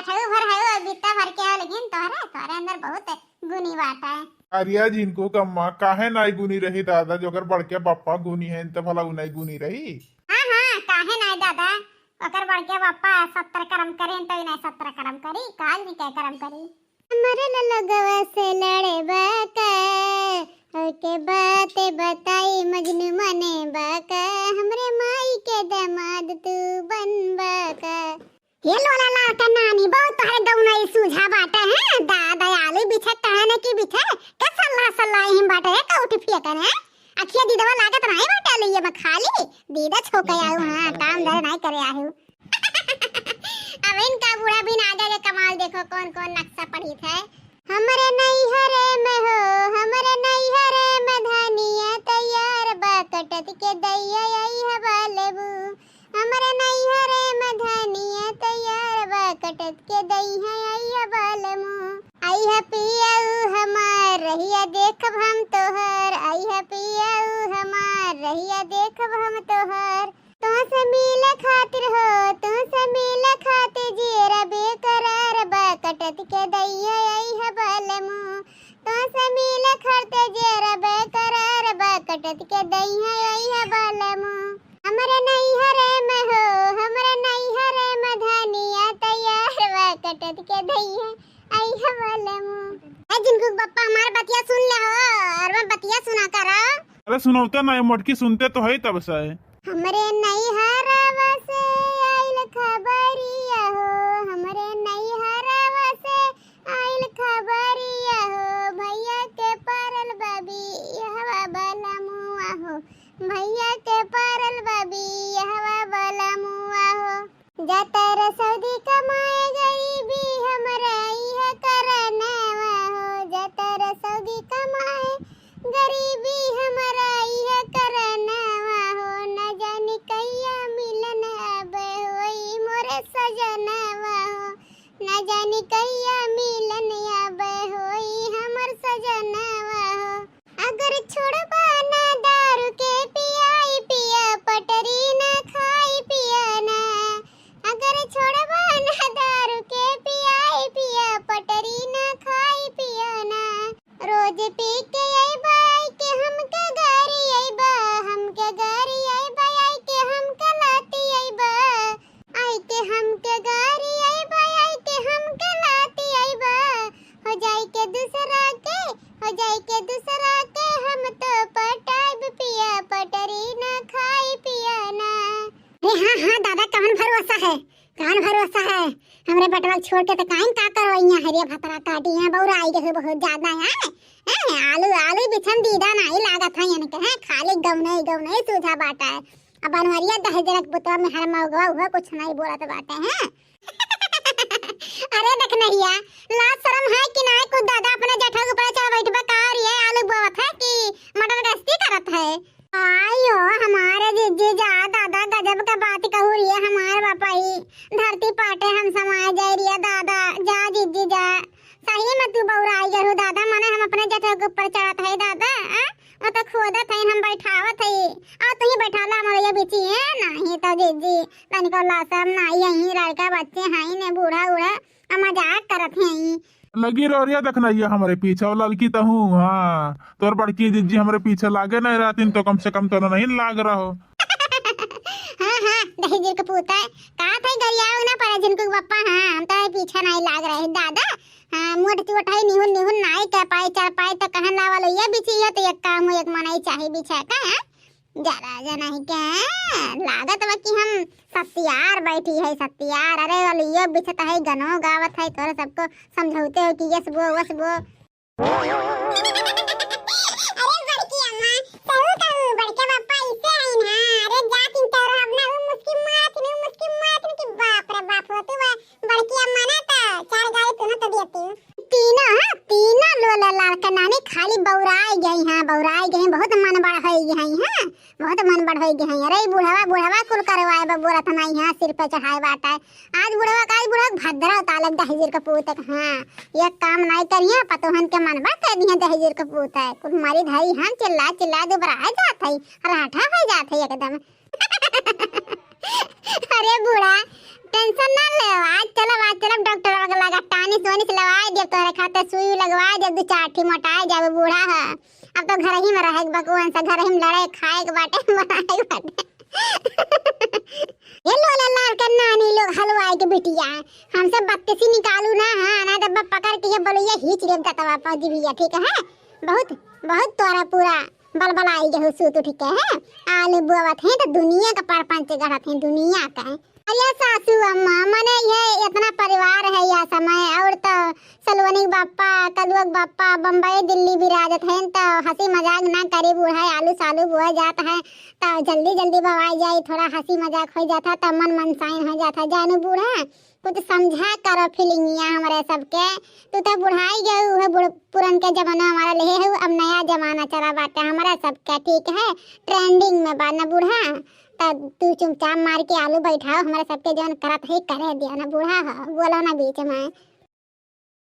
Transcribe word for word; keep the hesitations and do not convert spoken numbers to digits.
ठेऊ भर है, बित्ता भर के है, लेकिन तोहरे, तोहरे अंदर बहुत गुनी बाटे। अरे झिनकू क अम्मा, काहे नाई गुनी रही दादा, जो ओकर बड़के पप्पा गुनी हैं, त भला उ नाई गुनी रही? हाँ, हाँ, काहे नाई दादा, ओकर बड़के पप्पा सत्तर करम करें, त इ नाई सत्तर करम करी, काल भी कै करम करी। हमरे ललगवा से लड़बा का, ओके बात बताई मजनू मनेबा का, हमरे माई के दामाद तू बनबा का। हे लोला लाल का नानी, बहुत तोहरे गौनई सूझा बाटे हैं। दादा आलू बिछे कहने की बिछे, के सल्ला सल्ला हिम बाटे है, कौटी फेंकन है। अखिया दीदवा लागत नहीं बाटे, लइया में खाली दीदा छोके आऊ, हाँ, काम धरे नहीं करे आहू। अब इनका बूढ़ा बिन आगे के कमाल देखो, कौन कौन नक्शा पढ़ित है। हमरे नैहरे में हो, हमरे नैहरे में धनिया तैयार बा, कटत के दैया आई है बालबू। हमरे नैहरे में धनिया तैयार बा, कटत के दैया आई है बालमू। आई है पियाऊ हमार, रहिया देखब हम तोहार, आई है पियाऊ हमार, रहिया देखब हम तोहार। तोहसे मिले खातिर हो, तोहसे मिले खातिर जियरा बेकरार बा, कटत के दैया आई है बालमू। तोहसे मिले खातिर जियरा बेकरार बा, कटत के दैया आई है बालमू। हमरे नैहरे में हो, हमरे नैहरे में धनिया तैयार बा, कटत के दैया आई है बालमू। ए झिनकू क पप्पा, हमार बतिया सुन ले हो, और मैं बतिया सुना करा। अरे सुनौते ना, ये मोटकी सुनते तो है तब से। हमरे नैहरवा से आइल खबरिया हो, हमरे नैहरवा से आइल खबरिया हो, भैया के परल बा बियहवा बलमुआ हो, भैया के परल बा बियहवा बलमुआ हो। जातर सऊदी कमाए गरीबी हमरा इह करनवा हो, जातर सऊदी कमाए गरीबी हमरा इह करनवा हो, न जानी कहिया मिलन अब होई मोरे सजनवा हो, न जानी कहिया मिलन अब होई हमर सजनवा हो। अगर छोड़बा ना दारू के पियाई पिया, पटरी ना खाई पिया ना। अगर छोड़बा ना दारू के पियाई पिया, पटरी ना खाई पिया ना। रोज पी के अइबा, आई के हमके गारी अइबा, हमके गारी अइबा, आई के हमके लाती अइबा। आई के हमके गारी अइबा, आई के हमके लाती अइबा। हो जाई के दूसरा के, हो जाई के दूसरा के हम तो पटाइब पिया, पटरी ना खाई पिया ना। अरे हाँ, हाँ दादा, कौन भरोसा है, कौन भरोसा है? हमरे बेटवा छोड़ के तो काइन का करवइया है रे भतरा काटी है, बौरा आई गए बहुत ज्यादा है। हैं, आलू, आलू बिछन दीदा नाई लागत है इनके, हैं, खाली गौनई, गौनई सूझा बाटा है। अब बनवरिया दहेजरक पुतवा में हर मौगवा उहो कुछ नाई बोलत बाटे हैं। अरे देखनहिया, लाज शरम है कि नाई कुछ दादा अपने जेठा के ऊपर चढ़ बैठबा का और ये आलू बोवत है कि मटर गश्ती करत है? आयो हमारे जिज्जी जा दादा, गजब का बात कहू रिया हमारे बापा ही। धरती पाटे हम समाए जाए रिया दादा, जा जिज्जी जा। सही में तू बौरा आई गए हो दादा, मने हम अपने जेठा के ऊपर चढ़त है दादा, आ? वो तो खोदत है, हम बैठावत है, आ तू ही बैठाला हमारे ये बिची है, नहीं तो जिज्जी, तनिको लासम नाई, यहीं लड़का बच्चे हैं ने, बूढ़ा उढ़ा, आ मजाक करत हैं। लगी रौरिया देखनहिया हमरे पीछे, और ललकी तहूँ, हाँ, तोर बड़की जिज्जी हमरे पीछे लागे नहीं रहतीन, तो कम से कम तोरा नहीं लाग रहो। हाँ, हाँ, दहिजर के पूत है, का थे गरियाओ ना पड़े झिनकू के पप्पा, हाँ, हम तो पीछे नहीं लाग रहे, दादा, हाँ, मोट चोट है, निहुन, निहुन नाई कह पाए, चल पाए, तो कहन लावा लो, ये बिछी है, तो एक काम हो, एक मनई चाही बिछा का, हाँ? जरा जना ही के लागत बा कि हम सत्यार बैठी है, सत्यार। अरे, अलियो बिछत है, गनो गावत है, तोरे सबको समझौते हो कि यस बो, वस बो। अरे बड़की अम्मा, सहू कहू, बड़के पापा ऐसे है ना। अरे जातिन तोरा अपना वो मुस्की मारत न, मुस्की मारत न कि बाप रे बाप हो तू बा। बड़की अम्मा ना तो चार गाली तू ना तो देती। तीनों, हाँ, तीनों लोला लाल का नानी खाली बौराई गई हैं, बौराई गई हैं, बहुत मन बड़ होई गई हैं, हाँ, बहुत मन बड़ होई गई हैं। अरे, ई बुढ़वा, बुढ़वा कुल करवाए बा, बोलत नहीं, हाँ, सिर पे चढ़ाए बाटे। आज बुढ़वा का, आज बुढ़वा भद्रा उतालक दहिजर के पूत है, हाँ, ये काम नहीं करिए, पतोहन के मन बा कह दिए दहिजर के पूत है, कुल मारी धरी हम चिल्ला, चिल्ला दुबराए जात है, राठा हो जात है एकदम। अरे बूढ़ा, tension ना ले, आज चलब, आज चलब डॉक्टर तोरे खातिर सुई लगवा दे, दू चार ठी मोटाए जाबे बूढ़ा ह। अब तो घर ही में रहे के बकुवन से, घर ही में लड़े खाए के बाटे, बनाए के बाटे। ये लोला लाल के नानी लोग हलवाई के बिटिया, हमसे बत्तीसी निकालू ना, हाँ, ना तो बा पकड़ के ये बलुइया हीच लेब दतवा पर जिभिया, ठीक है? बहुत, बहुत तोरा पूरा बलबलाई गहू सूत उठ के है। आलू बोवत है तो दुनिया का परपंच गढ़त है, दुनिया का। अरे सासू अम्मा, मने ये इतना परिवार है या समय, और तो सलोनी के बापा, कलुआ के बापा, बम्बई दिल्ली विराजत है, तो हंसी मजाक ना करी, बूढ़ा आलू सालू बोए जात है, तो जल्दी जल्दी बवाई जाई, थोड़ा हंसी मजाक हो जात है, तो मन मनसाइन हो जात है। जानू बूढ़ा, कुछ समझा करो फीलिंगिया हमरे सबके। तू तो बुढ़ाई गए, उहे बुढ़-, पुरन के जमाना हमारा लेहे है, अब नया जमाना चला बाटे हमारा सबके, ठीक है? ट्रेंडिंग में बा ना बूढ़ा, तो तू चुपचाप मार के आलू बैठाओ, हमारे सबके जौन करत है करे दिया ना बूढ़ा, हो बोलो ना बीच में।